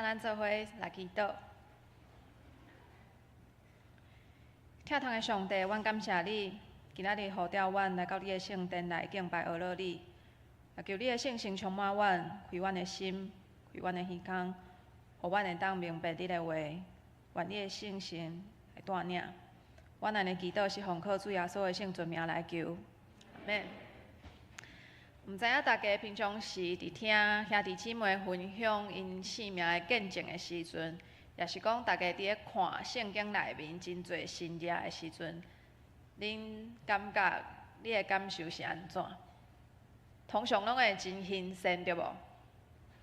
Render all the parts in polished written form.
咱做伙來祈禱。疼痛的上帝，阮感謝你，今仔日呼召阮來到你的聖殿來敬拜阿樂你。求你的聖神充滿阮，開阮的心，開阮的耳孔，予阮會當明白你的話。願你的聖神來帶領。阮按呢祈禱是奉靠主耶穌的聖尊名來求。阿們。毋知影大家平常時佇聽兄弟姊妹分享𪜶生命的見證的時陣，抑是講大家佇咧看聖經內面真濟神跡的時陣，恁感覺你的感受是按怎？通常攏會真新鮮，對無？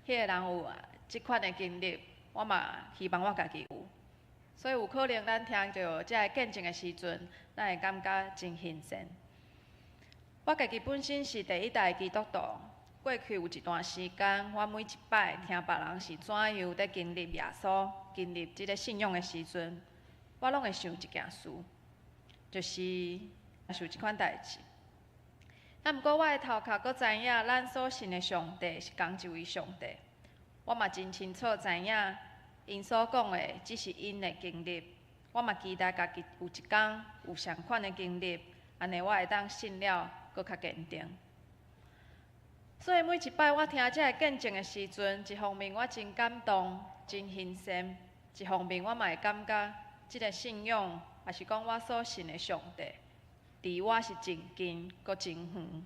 彼個人有這款的經歷，我嘛希望我家己有。所以有可能咱聽著這个見證的時陣，咱會感覺真新鮮。我家己本身是第一代基督徒，過去有一段時間，我每一擺聽別人是怎樣佇經歷耶穌、經歷這个信仰的時陣，我攏會想一件事，就是想這款代誌。啊，毋過我的頭殼閣知影，咱所信的上帝是仝一位上帝。我嘛真清楚知影，𪜶所講的只是𪜶的經歷。我嘛期待家己有一工有相款的經歷，按呢我會當信了閣較堅定。所以每一擺我聽這个見證的時陣，一方面我真感動、真新鮮；一方面我嘛會感覺，這个信仰，抑是講我所信的上帝，離我是真近，閣真遠。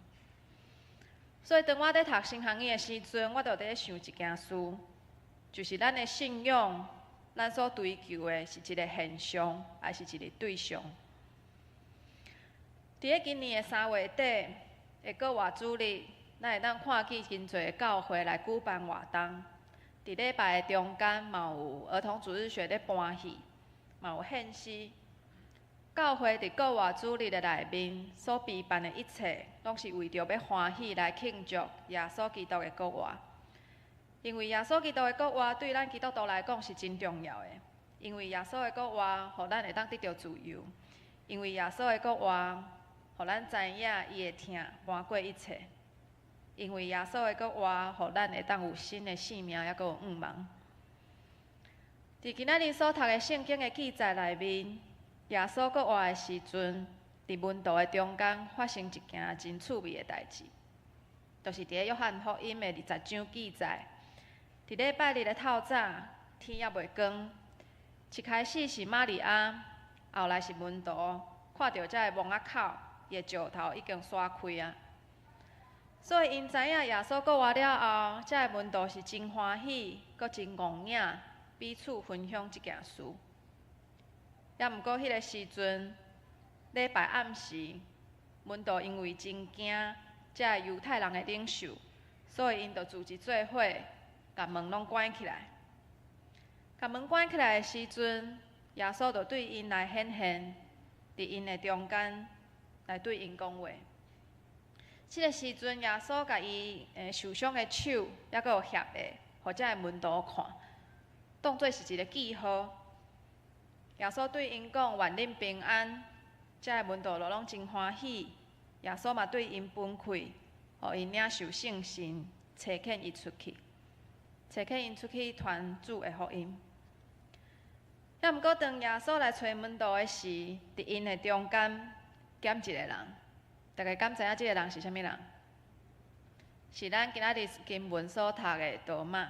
所以當我佇讀神學院的時陣，我就佇咧想一件事，就是咱的信仰，咱所追求的是一个現象，抑是一个對象？佇咧今年的3月底的復活主日，咱會當看見真濟教會來舉辦活動。佇禮拜的中間，嘛有兒童主日學咧搬戲，嘛有獻詩。教會佇復活主日的內面所備辦的一切，攏是為著欲歡喜來慶祝耶穌基督的復活。因為耶穌基督的復活對咱基督徒來講是真重要的，因為耶穌的復活，予咱會當得著自由；因為耶穌的復活，予咱知影伊的疼瞞過一切；因為耶穌的復活，予咱會當有新的生命，抑閣有向望。佇今仔日所讀的聖經的記載內面，耶穌復活的時陣，佇門徒的中間發生一件真趣味的代誌，就是佇咧約翰福音的20章記載。佇禮拜日的透早，天猶未光，一開始是瑪利亞，後來是門徒，看著這个墓仔口，伊的石頭已經徙開啊。所以𪜶知影耶穌復活了後，這个門徒是真歡喜，閣真戇影，彼此分享這件事。抑毋過彼个時陣，禮拜暗時，門徒因為真驚這个猶太人的領袖，所以𪜶就組織做伙，共門攏關起來。共門關起來的時陣，耶穌就對𪜶來顯現，佇𪜶的中間來對𪜶講話。這个時陣，耶穌共伊受傷的手，抑閣有額的，予這个門徒看，當做是一个記號。耶穌對𪜶講：“願恁平安。”這个門徒就攏真歡喜。耶穌嘛對𪜶分氣，予𪜶領受聖神，差遣伊出去，差遣𪜶出去傳主的福音。抑毋過，當耶穌來揣門徒的時，佇𪜶的中間減一个人。大家敢知影這个人是啥物人？是咱今仔日經文所讀的多馬。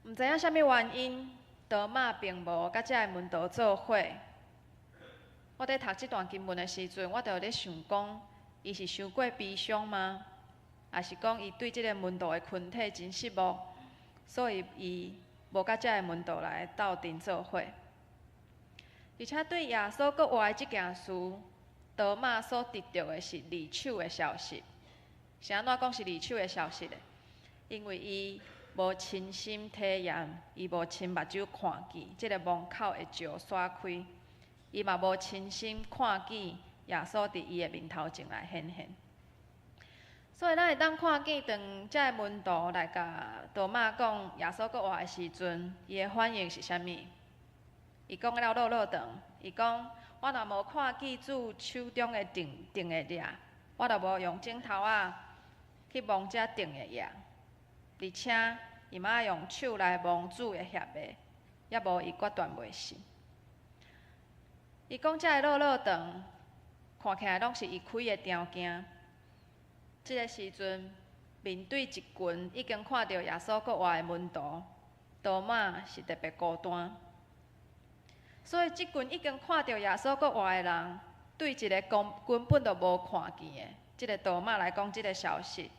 毋知影啥物原因，多馬並無佮這个門徒做伙。我佇讀這段經文的時陣，我就咧想講，伊是傷過悲傷嗎？抑是講伊對這个門徒的群體真失望，所以伊無佮這个門徒來鬥陣做伙。而且對耶穌復活的這件事，多馬所得著的是二手的消息。是按怎講是二手的消息呢？因為伊無親身體驗，伊無親目睭看見這个墓口的石徙開，伊嘛無親身看見耶穌佇伊的面頭前來顯現。所以咱會當看見，當這个門徒來共多馬講耶穌復活的時陣，伊的反應是啥物？伊講了落落長，伊講：我若無看見主手中的釘釘的跡，我若無用指頭仔去摸這釘的跡，而且伊嘛愛用手來摸主的額的，猶無伊決斷袂信。伊講這个落落長，看起來攏是伊開的條件。這个時陣，面對一群已經看著耶穌復活的門徒，多馬是特別孤單。所以，這群已經看著耶穌復活的人，對一个根本就無看見的這个多馬來講這个消息，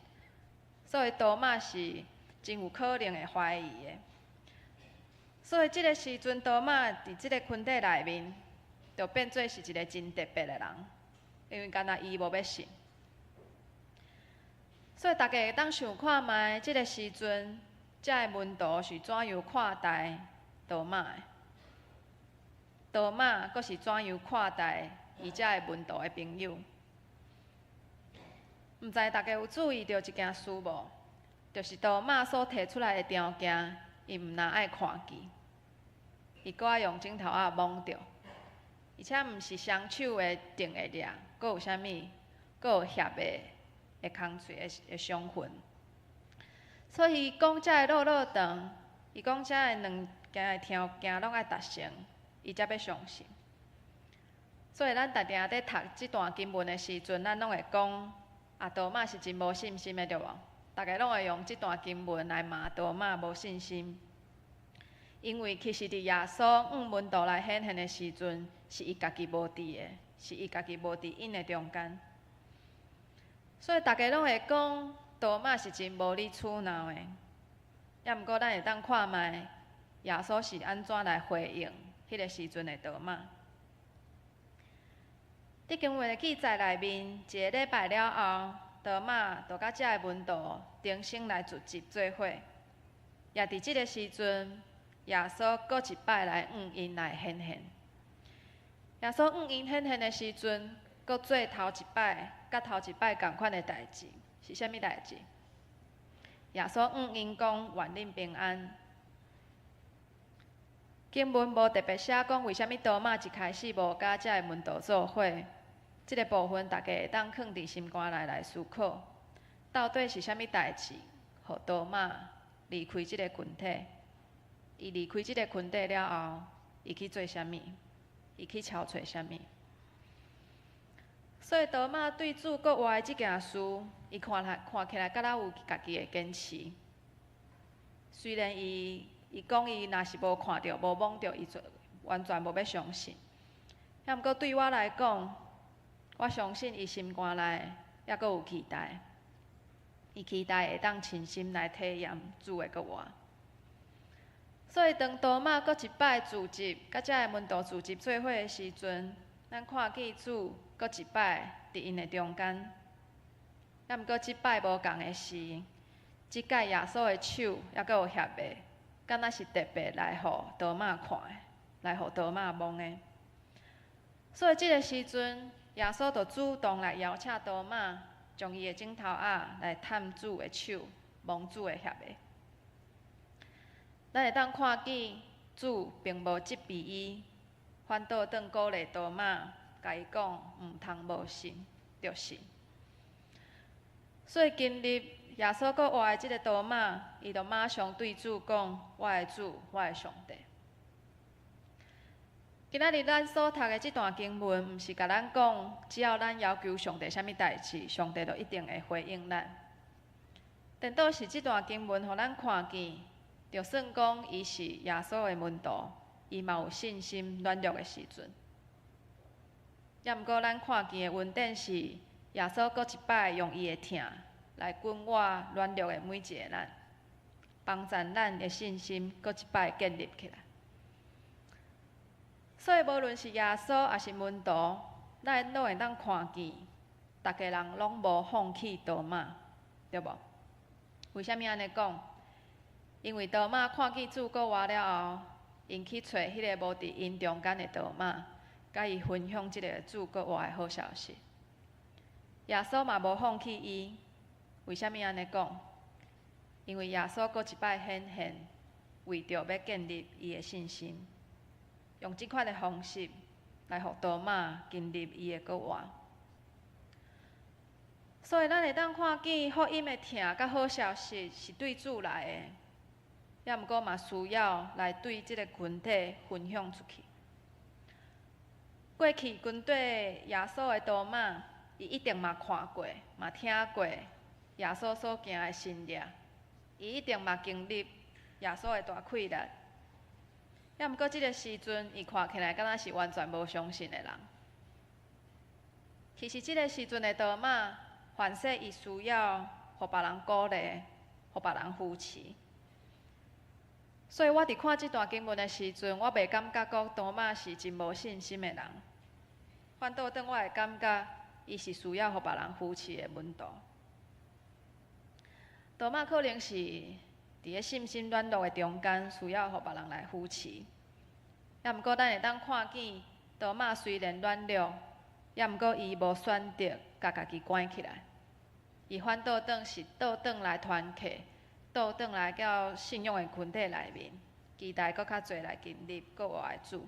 所以多馬是真有可能會懷疑的。所以，這个時陣多馬佇這个群體內面，就變做是一个真特別的人，因為干焦伊無欲信。所以，大家會當想看覓，這个時陣，這个門徒是怎樣看待多馬的？多馬閣是怎樣看待伊這个門徒的朋友？毋知大家有注意著一件事無？就是多馬所提出來的條件，伊毋但愛看見，伊閣愛用指頭仔摸著，而且毋是雙手的定會掠，閣有啥物？閣有額的的空喙的傷痕。所以伊講這个落落長，伊講這个兩件的條件攏愛達成，伊才欲相信。所以咱定定佇讀這段經文的時陣，咱攏會講啊，多馬是真無信心的，對無？逐家攏會用這段經文來罵多馬無信心，因為其實佇耶穌向門徒來顯現的時陣，是伊家己無佇的，是伊家己無佇𪜶的中間。所以逐家攏會講多馬是真無理取鬧的。猶毋過咱會當看覓耶穌是按怎來回應彼个時陣的多馬。佇經文的記載內面，一個禮拜了後，多馬就佮這个門徒重新來聚集做伙。也佇這个時陣，耶穌閣一擺來向𪜶來顯現。耶穌向𪜶顯現的時陣，閣做頭一擺，佮頭一擺仝款的代誌，是啥物代誌？耶穌向𪜶講：願恁平安。經文無特別寫講為啥物多馬一開始無佮這个門徒做伙，這个部分大家會當囥佇心肝內來思考，到底是啥物代誌，予多馬離開這个群體？伊離開這个群體了後，伊去做啥物？伊去撨揣啥物？所以多馬對主復活的這件事，伊看起來敢若有家己的堅持。雖然伊講伊若是無看著、無摸著，伊就完全無欲相信。猶毋過對我來講，我相信伊心肝內猶閣有期待，伊期待會當親身來體驗主的復活。所以當多馬閣一擺聚集，佮這个門徒聚集做伙的時陣，咱看見主閣一擺佇𪜶的中間。猶毋過這擺無仝的是，這擺耶穌的手猶閣有額的，敢若是特別來予多馬看的，來予多馬摸的。所以這个時陣，耶穌就主動來邀請多馬，將伊的指頭仔來探主的手，摸主的額的。咱會當看見主並無責備伊，反倒轉鼓勵多馬，共伊講毋通無信，著信。所以經歷耶穌復活的這个多馬，伊就馬上對主講：我的主，我的上帝。今仔日咱所讀的這段經文，毋是共咱講，只要咱要求上帝啥物代誌，上帝就一定會回應咱。顛倒是這段經文，予咱看見，就算講伊是耶穌的門徒，伊嘛有信心軟弱的時陣。猶毋過咱看見的恩典是，耶穌閣一擺用伊的疼來滾活軟弱的每一个咱，幫助咱的信心閣一擺建立起來。所以，無論是耶穌抑是門徒，咱攏會當看見，逐家人攏無放棄多馬，對無？為啥物按呢講？因為多馬看見主復活了後，𪜶去揣彼个無佇𪜶中間的多馬，共伊分享這个主復活的好消息。耶穌嘛無放棄伊，為啥物按呢講？因為耶穌閣一擺顯現，為著欲建立伊的信心，用這款的方式來予多馬經歷伊的復活。所以，咱會當看見福音的疼佮好消息是對主來的。也毋過嘛需要來對這个群體分享出去。過去跟綴耶穌的多馬，伊一定嘛看過，嘛聽過耶穌所行的神跡，伊一定嘛經歷耶穌的大氣力。也毋過這个時陣，伊看起來敢若是完全無相信的人。其實這个時陣的多馬，凡勢伊需要予別人鼓勵，予別人扶持。所以我佇看這段經文的時陣，我袂感覺講多馬是真無信心的人，反倒轉我會感覺伊是需要予別人扶持的門徒。多馬可能是佇咧信心軟弱的中間，需要予別人來扶持。也毋過，咱會當看見多馬雖然軟弱，也毋過伊無選擇共家己關起來，伊反倒轉是倒轉來團契，倒轉來到信仰的群體內面，期待閣較濟來經歷閣活的主。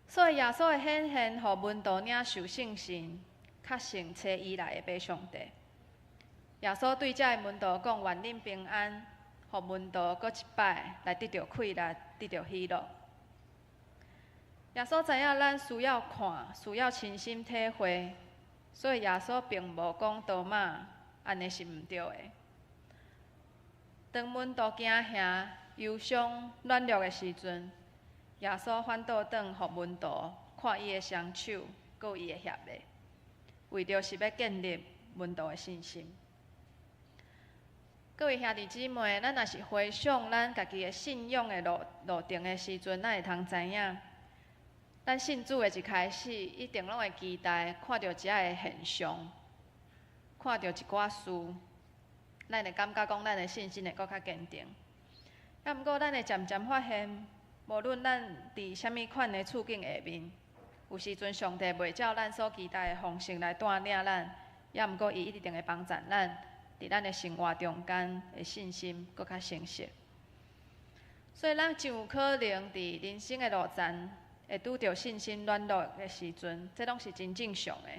所以耶穌的顯現，予門徒領受聖神，確信差伊來的父上帝。耶穌對遮的門徒講：願恁平安，予門徒閣一擺來得著氣力，得著喜樂。耶穌知影咱需要看，需要親身體會，所以耶穌並無講多馬按呢是毋對的。當門徒驚嚇、憂傷、軟弱的時陣，耶穌反倒轉予門徒看伊的雙手，閣有伊的額的，為著是欲建立門徒的信心。各位兄弟姊妹，咱若是回想咱家己的信仰的路程的時陣，咱會通知影，咱信主的一開始，一定攏會期待看著遮的現象，看著一寡事，咱會感覺講咱的信心會閣較堅定。啊，毋過咱會漸漸發現，無論咱佇啥物款的處境下面，有時陣上帝袂照咱所期待的方式來帶領咱，也毋過伊一定會幫助咱，佇咱的生活中間的信心閣較成熟。所以咱真有可能佇人生的路程會拄著信心軟弱的時陣，這攏是真正常的。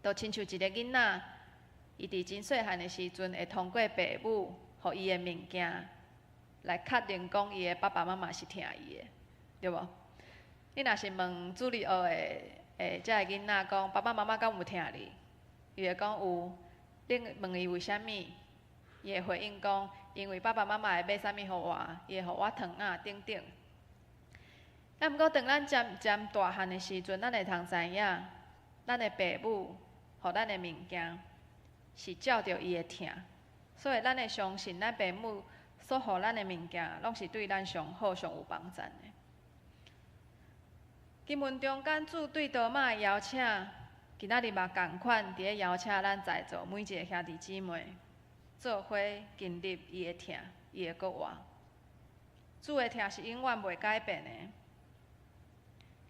就親像一个囡仔，伊佇真細漢的時陣，會通過爸母予伊的物件來確認講伊的爸爸媽媽是疼伊的，對無？你若是問主日學的遮个囡仔講，爸爸媽媽敢有疼你？伊會講有。你問伊為啥物，伊會回應講，因為爸爸媽媽會買啥物予我，伊會予我糖仔等等。啊，毋過當咱漸漸大漢的時陣，咱會通知影，咱的爸母予咱的物件是照著伊的疼，所以咱會相信咱爸母所予咱的物件，攏是對咱上好、上有幫助的。經文中間主對多馬的邀請，今仔日嘛仝款佇咧邀請咱在座每一个兄弟姊妹，做伙經歷伊的疼，伊的復活。主的疼是永遠袂改變的。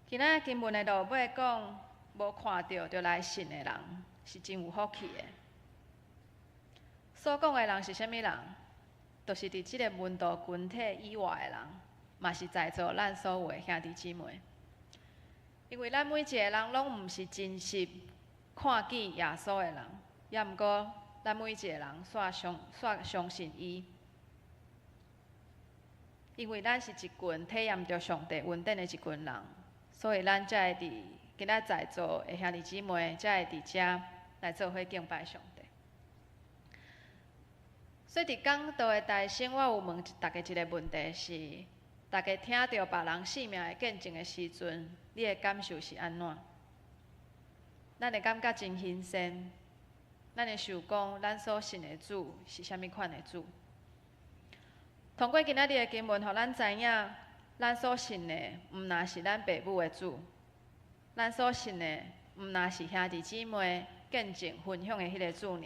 今仔經文的落尾講，無看著就來信的人是真有福氣的。所講的人是啥物人？就是佇這个門徒群體以外的人，嘛是在座咱所有的兄弟姊妹。因為咱每一个人攏毋是真實看見耶穌的人，也毋過咱每一个人煞相信伊。因為咱是一群體驗著上帝恩典的一群人，所以咱才會佇今仔在座的兄弟姊妹，才會佇遮來做伙敬拜上帝。所以佇講道的台先，我有問大家一个問題是：大家聽著別人性命的見證的時陣，你的感受是按怎？咱會感覺真新鮮，咱會想講，咱所信的主是啥物款的主？通過今仔日的經文，予咱知影，咱所信的毋但是咱爸母的主，咱所信的毋但是兄弟姊妹見證分享的彼个主爾。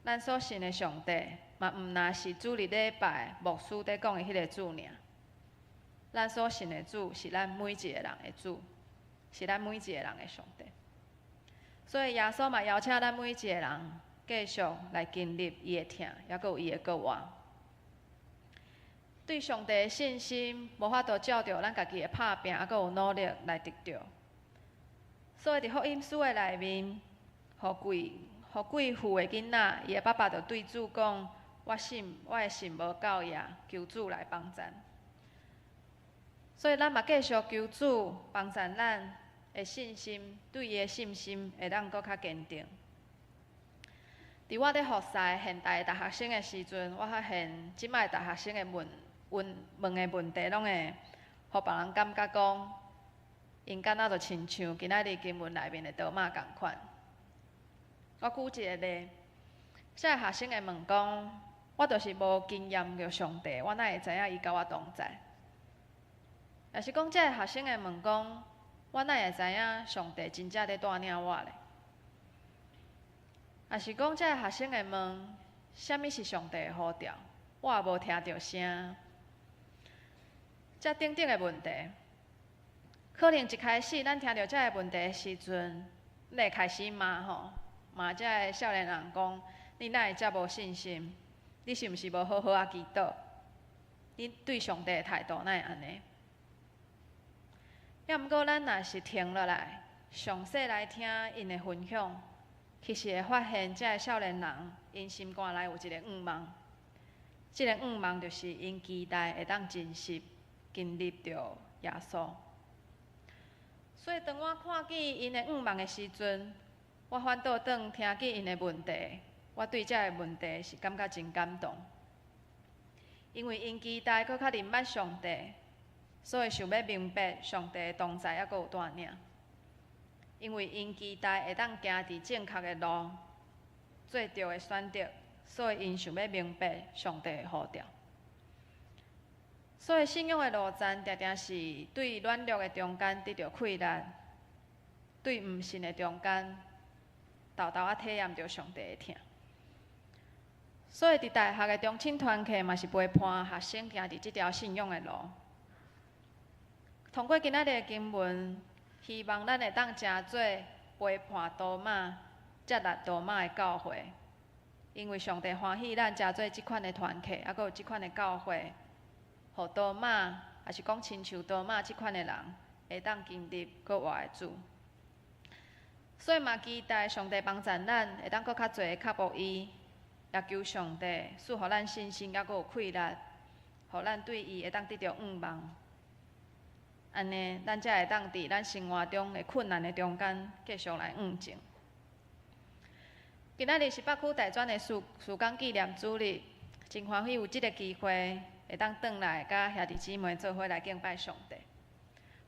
咱所信的上帝，嘛毋但是主日禮拜牧師佇講的彼个主爾。咱所信的主是咱每一个人的主，是咱每一个人的上帝。所以耶穌嘛邀請咱每一個人繼續來經歷伊的疼，猶閣有伊的復活。對上帝的信心，無法度照著咱家己的拍拚，猶閣有努力來得著。所以佇福音書的內面，予貴婦的囡仔，伊的爸爸就對主講：我信我的信無夠額，求主來幫贊。所以咱嘛繼續求主幫贊咱的信心，對伊的信心會當閣較堅定。佇我咧服侍現代大學生的時陣，我發現這擺大學生的問問問的問題，攏會予別人感覺講，𪜶敢若就親像今仔日經文內面的多馬仝款。我舉一个例，這个學生會問講：我就是無經驗著上帝，我哪會知影伊佮我同在？抑是講，這个學生會問講：我哪會知影上帝真正咧帶領我咧？抑是講，這个學生會問：啥物是上帝的呼召？我也無聽著聲。這等等的問題，可能一開始咱聽著這个問題的時陣，你會開始罵吼，罵這个少年人講：你哪會遮無信心？你是毋是無好好仔祈禱？你對上帝的態度哪會按呢？抑毋過，咱若是停落來，詳細來聽𪜶的分享，其實會發現，這个少年人𪜶心肝內有一个願望，這个願望就是𪜶期待會當真實經歷著耶穌。所以，當我看見𪜶的願望的時陣，我反倒轉聽見𪜶的問題，我對這个問題是感覺真感動，因為𪜶期待閣較認捌上帝，所以想欲明白上帝的同在，猶閣有帶領。因為𪜶期待會當行佇正確的路，做對的選擇，所以𪜶想欲明白上帝的呼召。所以信仰的路程，定定是對軟弱的中間得著氣力，對毋信的中間，沓沓仔體驗著上帝的疼。所以佇大學的中青團契嘛是陪伴學生行佇這條信仰的路。通過今仔日的經文，希望咱會當成做陪伴多馬、接納多馬的教會，因為上帝歡喜咱成做這款的團契，猶閣有這款的教會，予多馬，抑是講親像多馬這款的人，會當經歷閣活的主。所以嘛，期待上帝幫贊咱，會當閣較濟靠慕伊，也求上帝賜予咱信心，猶閣有氣力，予咱對伊會當得著向望。按呢，咱才會當佇咱生活中的困難的中間，繼續來向前。今仔日是北區大專的事工紀念主日，真歡喜有這个機會，會當轉來佮兄弟姊妹做伙來敬拜上帝。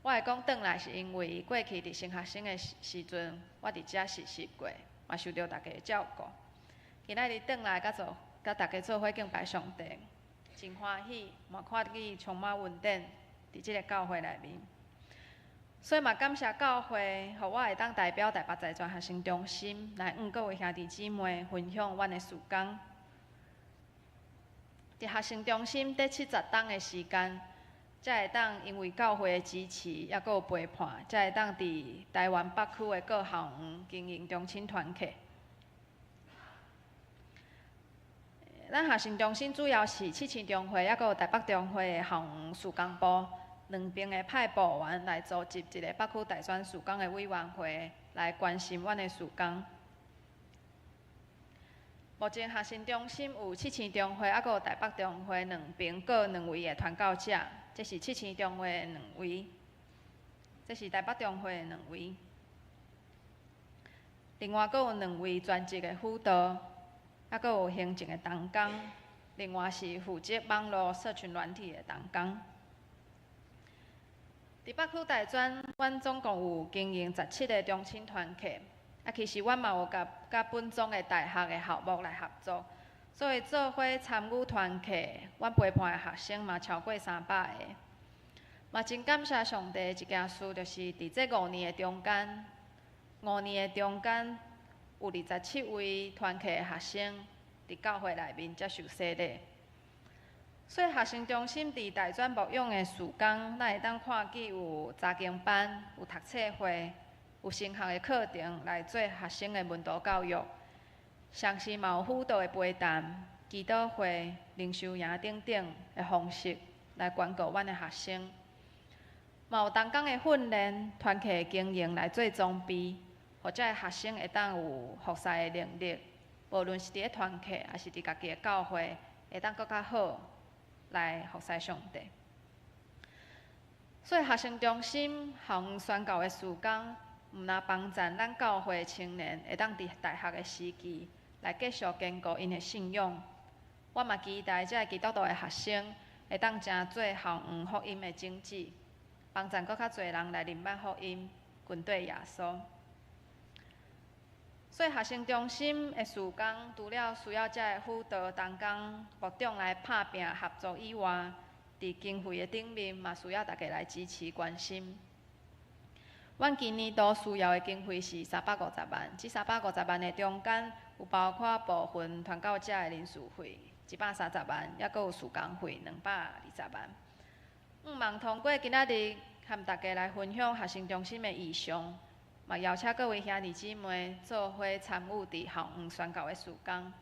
我會講轉來，是因為過去佇升學生的時陣，我佇遮實習過，嘛受著大家的照顧。今仔日轉來佮做佮大家做伙敬拜上帝，真歡喜，嘛看見充滿恩典佇這个教會內面。所以嘛感謝教會，予我會當代表台北大專學生中心來向各位兄弟姊妹分享阮的事工。佇學生中心短70冬的時間，才會當因為教會的支持，猶閣有陪伴，才會當佇台灣北區的各校園經營中青團契。咱學生中心主要是七星中會，猶閣有台北中會的校園事工部兩邊的派部員來組織一個北區大專事工的委員會，來關心阮的事工。目前學生中心有七星中會，猶閣有台北中會兩邊各兩位的傳教者，這是七星中會的兩位，這是台北中會的兩位。另外，閣有兩位專職的輔導，猶閣有行政的同工，另外是負責網路社群軟體的同工。佇北區大專，阮總共有經營17个中青團契。啊，其實阮嘛有佮本宗的大學的校牧來合作，所以做伙參與團契，阮陪伴的學生嘛超過300個。嘛真感謝上帝一件事，就是佇這五年的中間，五年的中間有27位團契的學生佇教會內面接受洗禮。所以學生中心佇大專牧養的事工，咱會當看見有查經班、有讀冊會、有神學的課程來做學生的門徒教育，同時嘛有輔導的陪談、祈禱會、靈修營等等的方式來關顧阮的學生。嘛有同工的訓練、團契的經營來做裝備，予這个學生會當有服侍的能力，無論是佇咧團契，抑是佇家己的教會，會當閣較好來服侍上帝。所以學生中心校園宣教的事工，毋但幫贊咱教會青年會當佇大學的時期來繼續堅固𪜶的信仰。我嘛期待這个基督徒的學生會當成做校園福音的種子，幫贊閣較濟人來認捌福音，跟綴耶穌。所以學生中心的事工，除了需要這个輔導同工牧長來拍拚合作以外，佇經費的頂面嘛需要大家來支持關心。阮今年度需要的經費是三百五十萬，這三百五十萬的中間有包括部分傳教者的人事費130萬，抑閣有事工費220萬。向望通過今仔日和大家來分享學生中心的異象，嘛邀請各位兄弟姊妹做伙參與佇校園宣教的事工。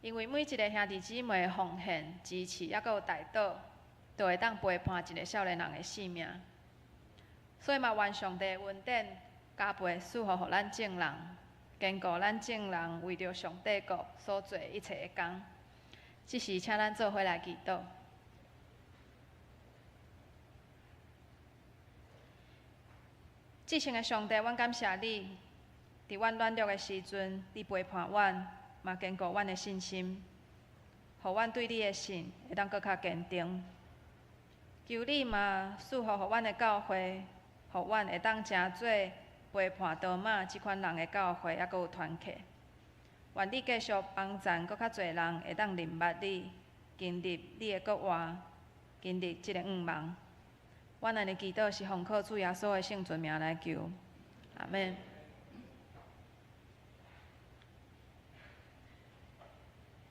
因為每一个兄弟姊妹的奉獻、支持，抑閣有代禱，都會當陪伴一个少年人的性命。所以嘛，願上帝的恩典加倍賜福予咱眾人，堅固咱眾人為著上帝國所做一切的工。這時，請咱做伙來祈禱。至聖的上帝，阮感謝你，佇阮軟弱的時陣，你陪伴阮，嘛堅固阮的信心，予阮對你的信會當閣較堅定。求你嘛賜福予阮的教會，予阮會當成做陪伴多馬這款人的教會，抑閣有團契。願你繼續幫贊閣較濟人會當認捌你，經歷你的國話，經歷這个向望。阮按呢祈禱是奉靠主耶穌的聖尊名來求，阿們。